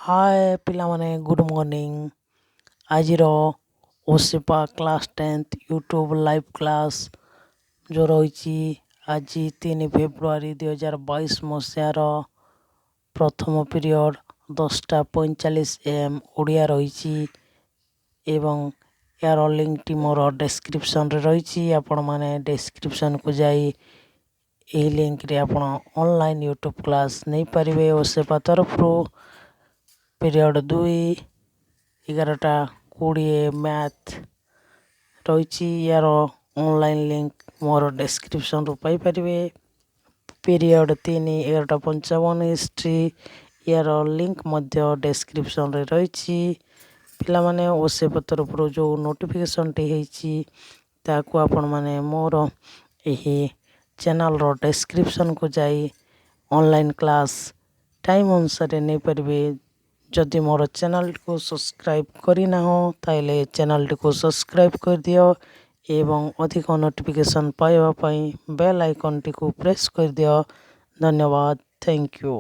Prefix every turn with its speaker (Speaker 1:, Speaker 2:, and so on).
Speaker 1: ହାଏ ପିଲାମାନେ, good morning. ଆଜିର OSEPA class 10th YouTube live class ଯେଉଁ ରହିଛି, ଆଜି 3 ଫେବୃଆରୀ 2022 ମସିହାର ପ୍ରଥମ ପିରିୟଡ଼ 10:45 ଏ.ଏମ୍. ଓଡ଼ିଆ ରହିଛି ଏବଂ ଏହାର ଲିଙ୍କଟି ମୋର ଡେସ୍କ୍ରିପସନ୍ରେ ରହିଛି। ଆପଣମାନେ ଡେସ୍କ୍ରିପସନ୍କୁ ଯାଇ ଏହି ଲିଙ୍କରେ ଆପଣ ଅନଲାଇନ୍ ୟୁଟ୍ୟୁବ୍ କ୍ଲାସ୍ ନେଇପାରିବେ ଓସେପା ତରଫରୁ। ପିରିୟଡ଼ 2, 11:20 ମ୍ୟାଥ୍ ରହିଛି। ୟାର ଅନଲାଇନ୍ ଲିଙ୍କ ମୋର ଡେସ୍କ୍ରିପସନ୍ରୁ ପାଇପାରିବେ। ପିରିୟଡ଼ 3, 11:55 ହିଷ୍ଟ୍ରି, ୟାର ଲିଙ୍କ ମଧ୍ୟ ଡେସ୍କ୍ରିପସନ୍ରେ ରହିଛି। ପିଲାମାନେ, ଓସେପା ତରଫରୁ ଯେଉଁ ନୋଟିଫିକେସନ୍ଟି ହେଇଛି, ତାକୁ ଆପଣମାନେ ମୋର ଏହି ଚ୍ୟାନେଲ୍ର ଡେସ୍କ୍ରିପସନ୍କୁ ଯାଇ ଅନଲାଇନ୍ କ୍ଲାସ୍ ଟାଇମ୍ ଅନୁସାରେ ନେଇପାରିବେ। ଯଦି ମୋର ଚ୍ୟାନେଲ୍ଟିକୁ ସବସ୍କ୍ରାଇବ୍ କରିନାହଁ, ତାହେଲେ ଚ୍ୟାନେଲ୍ଟିକୁ ସବସ୍କ୍ରାଇବ୍ କରିଦିଅ ଏବଂ ଅଧିକ ନୋଟିଫିକେସନ୍ ପାଇବା ପାଇଁ ବେଲ୍ ଆଇକନ୍ଟିକୁ ପ୍ରେସ୍ କରିଦିଅ। ଧନ୍ୟବାଦ, thank you.